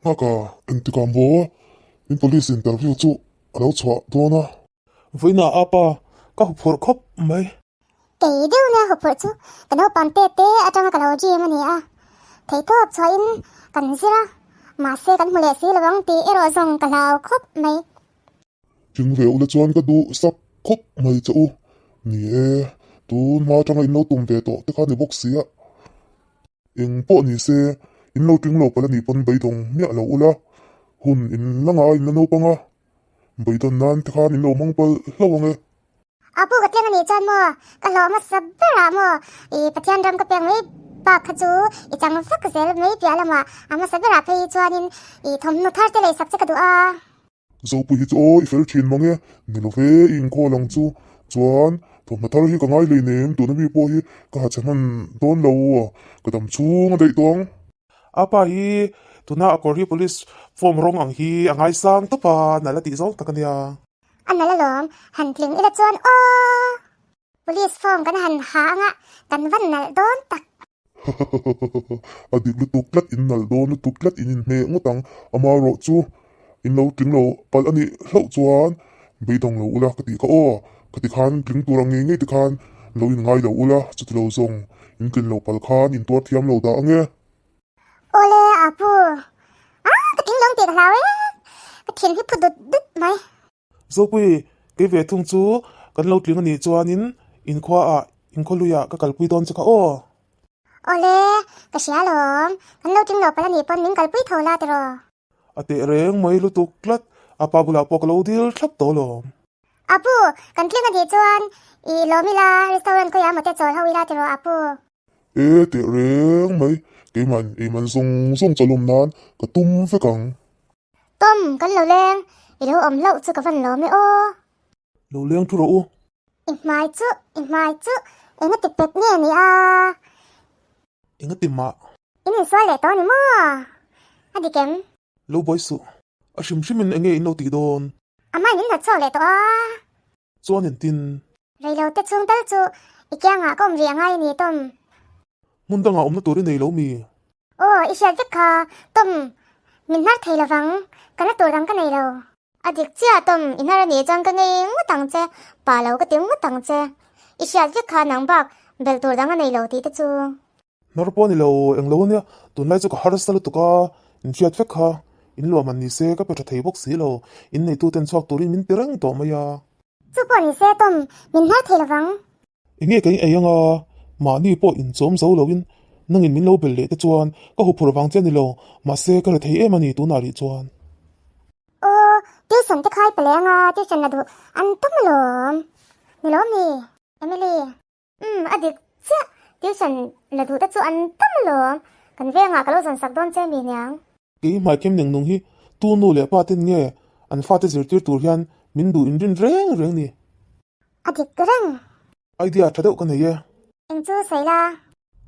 Nghaka engtikah maw in police interview chu a lo chhuah dawn a? Vawiinah apa ka huphurh khawp mai. Kei deuh nia huphurh chu ka naupang te te atanga ka lo dream a ni a, theihtawp chhuahin kan zir a, mahse kan hmu leh si lo ang tih erawh zawng ka hlau khawp mai. Thing ve ula chuan ka duh sak khawp mai che u. Ni e, tun hma atanga in lo tum ve tawh te kha ni bawk sia. Eng pawh ni se, in lo tling lo palh a nih pawn beidawng miah lo ula, hun in la ngai in la naupang a, beidawn nan te khan in lo hmang palh hlauh ang e. A pu ka tling a nih chuan maw, ka hlawh hmasa berah maw i Pathian ram ka pek mai bak kha chu i chang vak zel mai piah lamah a hmasa berah phei chuanin i thawmhnaw thar te lei sak che ka duh a. Zopui hi chu aw i fel thin mang e, ni lo ve i inkhawl ang chu. Chuan thawmhnaw thar hi ka ngai hlei nem, tuna mi pawh hi ka ha chhe hman dawn lo, ka dam chhung a daih tawh ang. A pa hi tuna a kawr hi police form rawng ang hi a ngaisang tawp a, nalh a tih zawng tak a nia. A nalh alawm, han tling ila chuan aw! Police form kan han ha anga kan van nalh dawn tak. A dik lutuk tlat in nalh dawn lutuk tlat in inhmeh ngawt ang. Amaherawh chu in lo tling lo palh a nih hlauh chuan beidawng lo ula ka tih kha aw. Khati khan tling tur ang ngei ngei te khan lo in ngai lo ula, chuti lo zawng in tlin lo palh khan in tuar thiam lo dah ang e. Awle Apu, ah ka tling lawng tih ka hlau e, ka thin hi phu dut dut mai. Zopui, kei ve thung chu kan lo tling a nih chuanin inkhuaah inkhawluiah ka kalpui dawn che kha aw. Awle, ka hria alawm, kan lo tling lo palh a nih pawn min kalpui tho la tiraw. A teh reng mai lutuk tlat, a pa bulah pawh ka lo dil thlap tawh alawm. Apu, kan tling a nih chuan i lawm ila, restaurant khawiah maw te chawl ho ila tiraw Apu. E teh reng mai, keimah eiman zawng zawng chawlawm nan ka tum vek ang. Tom, kan lo leng, i lo awm hlauh chu ka van lawm e aw. Lo leng thu rawh u. I hmai chu, i hmai chu, enga ti pet nge ni a? Enga ti mah? In insual leh tawh ni maw? A dik em? Lo buai suh. A hrim hrimin enge in lo tih dawn? A hmain in hnawt chhuak leh tawh a. Chuan entin? Reilo te chhung tal chu i kiangah ka awm rih angai a ni, Tom. Hmun dangah awmna tur i nei lo mi? Aw, i hriat vek kha, Tom. Min hnar thei lovang, ka la tur dang ka nei lo. A dik chiah, Tom, i hnar a nih chuan ka ngei ngawt ang che, pa lo ka ti ngawt ang che. I hriat vek kha nang bak bel tur dang a nei lo tih te chu. Hnar pawh a ni lo, eng lo ania, tunlai chu ka harsa lutuk a, in hriat vek kha, in luah man ni se ka pe tha thei bawk si lo, in neitu ten chhuak turin min ti reng tawh mai a. Chu pawh ni se Tom, min hnar thei lovang. Enge ka in ei anga, mahni pawh in chawm zo loin nangin min lo bel leh te chuan ka huphurh vang che a ni lo, mahse ka rethei em a ni tunah rih chuan. Aw, tuition te khai pe leh anga, tuition la duh an tam alawm, ni lo mi, Emily? Umm, a dik chiah, tuition la duh te chu an tam alawm, kan vengah ka lo zawn sak dawn che mi niang. Kei hmaikhem neng nung hi tu nu leh pa ten nge an fate zirtir tur hian min duh inrin reng reng ni. A dik reng. Idea tha deuh ka nei e. Eng chu sawi la.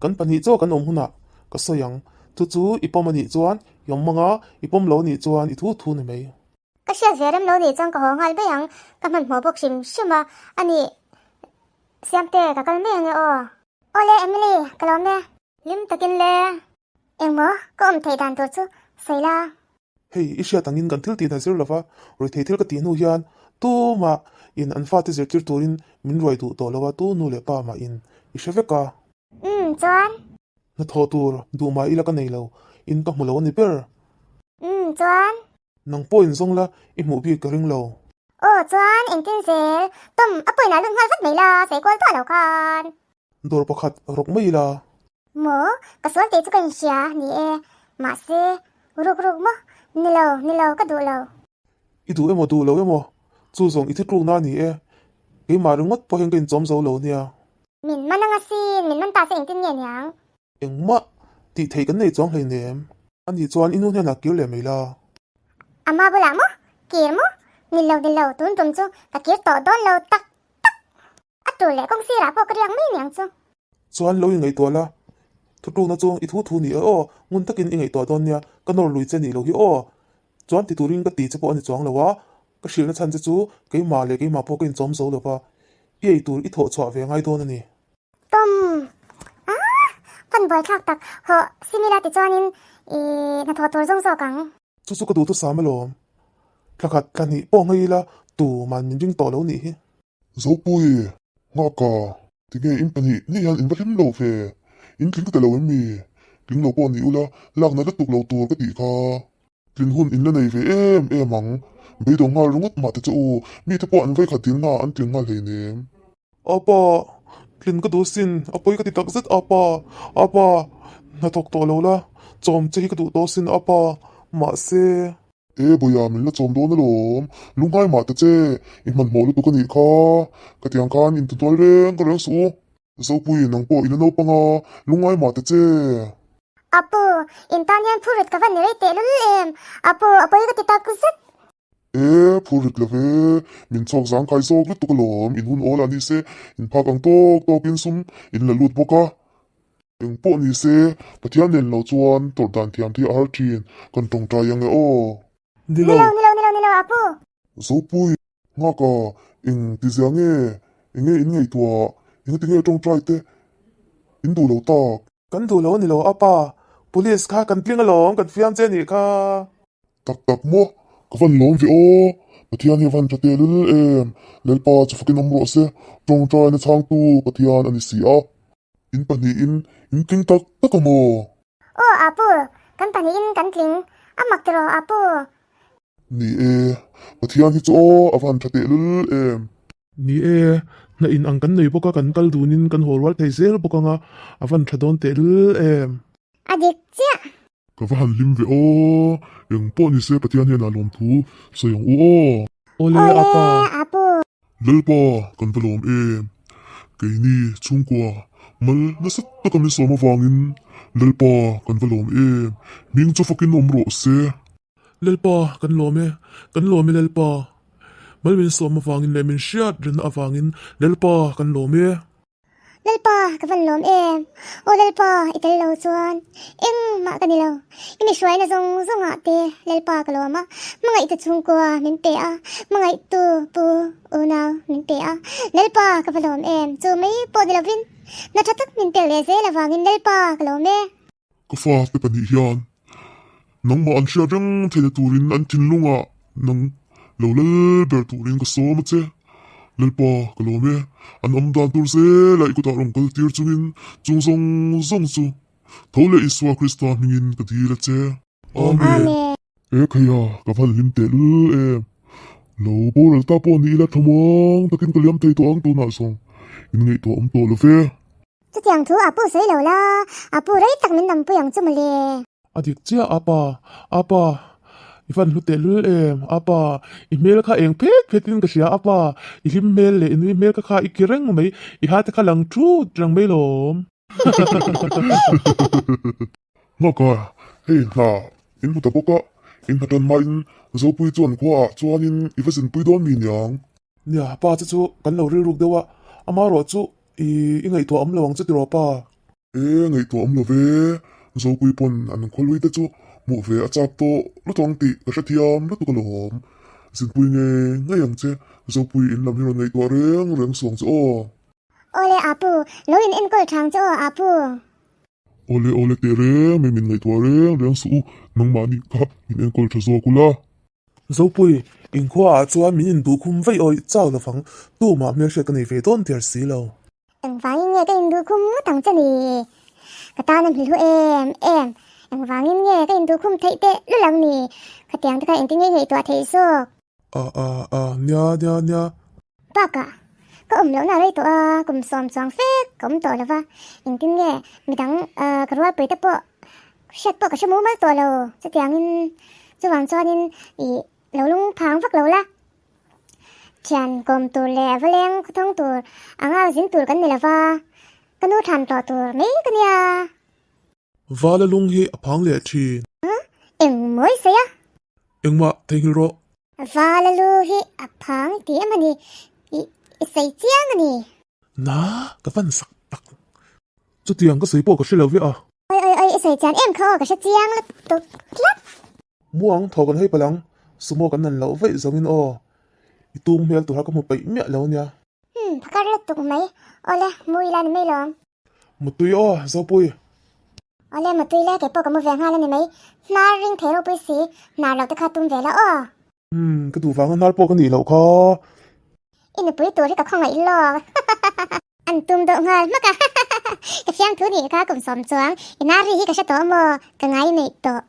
Kan pahnih chaw kan awm hunah ka sawi ang, chu chu i pawm a nih chuan i awm hmang a, i pawm lo a nih chuan i thu thu ni mai. Ka hriat ve rem lo nih chuan ka haw nghal daih ang, ka hmanhmawh bawk hrim hrim a, a nih Siamte ka kal mai ange aw. Awle Emily, ka lawm e. Hlim takin le. Engmaw ka awm theih dan tur chu sawi la. Hei, i hriat angin kan thil tih hna zir lova ruithei thil ka tih hnu hian tumah in an fate zirtir turin min ruai duh tawh lo a, tu nu leh pa mah in i hre vek a. Umm, chuan? Hnathawh tur duh mah ila ka nei lo, in ka hmu lo a ni ber. Umm, chuan? Nang pawh in zawng la, i hmuh bik ka ring lo. Aw, chuan engtin zel? Tom, a pawina lut nghal vat mai la, sawi kual tawh lo khan. Dawr pakhat rawk mai ila. Maw, ka sual tih chu ka inhria ni e. Mahse, ruk ruk maw? Ni lo, ni lo, ka duh lo. I duh emaw duh lo emaw, chu zawng i thitlukna a ni e. Keimah ringawt pawh hian ka inchawm zo lo nia. Min man anga sin, min man ta se engtin nge niang? Engmah tih theih kan nei chuang hleinem. Ani chuan i nu hnenah kir leh mai la. Ama bulah maw? Kir maw? Ni lo, ni lo, tun tum chu ka kir tawh dawn lo tak tak. A tur leh kawng sirah pawh ka riak mai niang chu. Chuan lo ingaihtuah la, thutlukna chu i thu thu ni e aw, ngun takin i ngaihtuah dawn nia, ka nawr lui che nih loh hi aw. Chuan ti turin ka ti che pawh a ni chuang lo a, ka hrilhna chhan che chu keimah leh keimah pawh ka inchawm zo lo va, i ei tur i thawh chhuah ve ngai dawn a ni. Tom! Aah! Fan buaithlak tak, hawh, Simila ti chuanin i hnathawh tur zawng zawk ang. Chu chu ka duhthusam alawm. Thla khat thla hnih pawh nghei ila tuman min ring tawh lo nih hi. Zopui, Nghaka, tinge in pahnih hnih hian in va hlim lo ve? In tling ta lo em mi? Tling lo pawh ni ula, lakna lutuk lo tur ka tih kha. Tlin hun in la nei ve em em ang. Beidawng nghal ringawt mah te che u, mite pawh an vawikhat dilna an tling nghal hleinem. Apa, tlin ka duh sin, a pawi ka ti tak zet apa, apa, hnathawk tawh lo la, chawm che hi ka duh tawh sin apa, mahse. E Bawia min la chawm dawn alawm, lungngai mah ta che, i hmanhmawh lutuk a nih kha, ka tiang khan intuhnual reng reng suh u. Zopui, nang pawh i la naupang a, lungngai mah ta che. Apu, in tan hian phurrit ka va ni rei tehlul em, Apu, a pawi ka ti tak zet. E, phurrit lo ve, min chhawk zang kai zawk lutuk alawm, in hun awl a ni se, in phak ang tawk tawkin sum in la lut bawk a. Eng pawh ni se, Pathian nen lo chuan tawrh dan thiam hi a har thin, kan tawngtai ang e aw. Ni lo. Ni lo, ni lo, ni lo, ni lo, Apu. Zopui, Nghaka, eng ti zia nge, eng nge in ngaihtuah, engati nge tawngtai te in duh lo tak? Kan duh lo a ni lo a pa, police kha kan tling alawm, kan fiam che a nih kha. Tak tak maw, ka van lawm ve aw, Pathian hi a van tha teh lul em, Lalpa chu fakin awm rawh se, tawngtaina chhangtu Pathian a ni si a. In pahnihin in tling tak tak a maw? Aw Apu, kan pahnihin kan tling, a mak tiraw Apu? Ni e, Pathian hi chu aw a van tha teh lul em. Ni e, hna in ang kan nei bawk a, kan kal dunin kan haw rual thei zel bawk ang a, a van tha dawn teh lul em. A dik chiah. Ka va han hlim ve aw, eng pawh ni se Pathian hian a lawm thu sawi ang u aw. Awle apa. Apu. Lalpa kan va lawm em. Keini chhungkua mal nasa taka min sawm avangin Lalpa kan va lawm em. Hming chu fakin awm rawh se. Lalpa kan lawm e, kan lawm e Lalpa. Mal min sawm avangin leh min hriat rena avangin Lalpa kan lawm e. Lalpa ka van lawm em, aw Lalpa i tel lo chuan engmah ka ni lo, i mi hruaina zawng zawngah te Lalpa ka lawm a, hmangaihtu chhungkua min pe a, hmangaihtu pu unau min pe a, Lalpa ka va lawm em, chu mai pawh ni lovin hna tha tak min pek leh zel avangin Lalpa ka lawm e. Ka fate pahnih hian nangmah an hriat reng theihna turin an thinlungah nang lo lal ber turin ka sawm a che. Lalpa, ka lawm e, an awm dan tur zela i kutah rawn kal tir chungin chung zawng zawng chu tho leh Isua Krista hmingin ka dil a che. Amen. E khaia, ka van hlim teh lul em. Lo boral ta pawh ni ila thlamuang takin ka liam thei tawh ang tunah zawng in ngaihtuah awm tawh lo ve. Chutiang thu Apu sawi lo la, Apu rei tak min awmpui ang chu mawle. A dik chiah Apa, Apa, i van hlu teh lul em, Apa, i hmel kha eng phet phet in ka hria Apa, i hlim hmel leh i nui hmel kha kha i ki reng mai, i ha te kha lang thut reng mai lawm. Nghaka, hei hna in hmu ta bawk a, in hna tan hmain Zopui chuan khuaah chuanin i va zinpui dawn mi niang? Nia, pa che chu kan lo rilruk deuh a, amaherawh chu I i ngaihtuah awm lo ang chu tiraw pa? E, ngaihtuah awm lo ve, Zopui pawn an khawlui te chu hmuh ve a chak tawh lutuk ang tih ka hrethiam lutuk alawm. Zinpui ngei ngei ang che, Zopui in lam hi rawn ngaihtuah reng reng suang che aw. Awle Apu, lo in enkawl thang che aw Apu. Awle awle teh reng mai min ngaihtuah reng reng suh u, nangmahni kha min enkawl tha zawk ula. Zopui, inkhua ah chuan min induh khum vaih awih chau lovang, tumah hmelhriat ka nei ve dawn der si lo. Engvangin nge ka induh khum ngawt ang che ni? Ka tan a hmilhu em em, engvangin nge ka induh khum theih teh lul ang ni? Khatiang te kha engtin nge i ngaihtuah theih zawk? A a a, nia nia nia. Bakah, ka awm lohna a rei tawh a, kum sawm chuang fek ka awm tawh lova, engtin nge midang ka rualpui te pawh Hriat pawh ka hre mumal tawh lo, chutiangin chuvang chuanin i lo lung phang vak lo la. Thian kawm tur leh va leng khawthawng tur anga zin tur kan ni lo va, ka nu than tawh tur mai ka nia. Vala lung hi a phang leh thin. Eng mawi sawi a? Engmah theihnghilh rawh. Vala lu hi a phang ti em a ni, i i sawi chiang a ni. Na, ka van sak tak. Chutiang ka sawi pawh ka hre lo ve a. Oi oi oi i sawi chian em kha aw ka hre chiang lutuk tlat. Muang thaw kan hei palh ang, sumo kan nan loh vaih zawngin aw. I tung hmel tur kha ka hmu peih miah lo nia. Hmm, phakar lutuk mai. Awle, mu ila ni mai lawm. Mutui aw, Zopui. Awle mutui le keipawh ka mu ve nghal a ni mai. Hnar ring thei ropui si, hnar loh te kha tum ve la aw. Umm, ka duh vanga hnar pawh ka nih loh kha. I nupui tur hi ka khawngaih lawk. An tum deuh nghal hmak a. Ka fiamthu nih kha kum sawm chuang i nari hi ka hre tawh maw? Ka ngai neih tawh.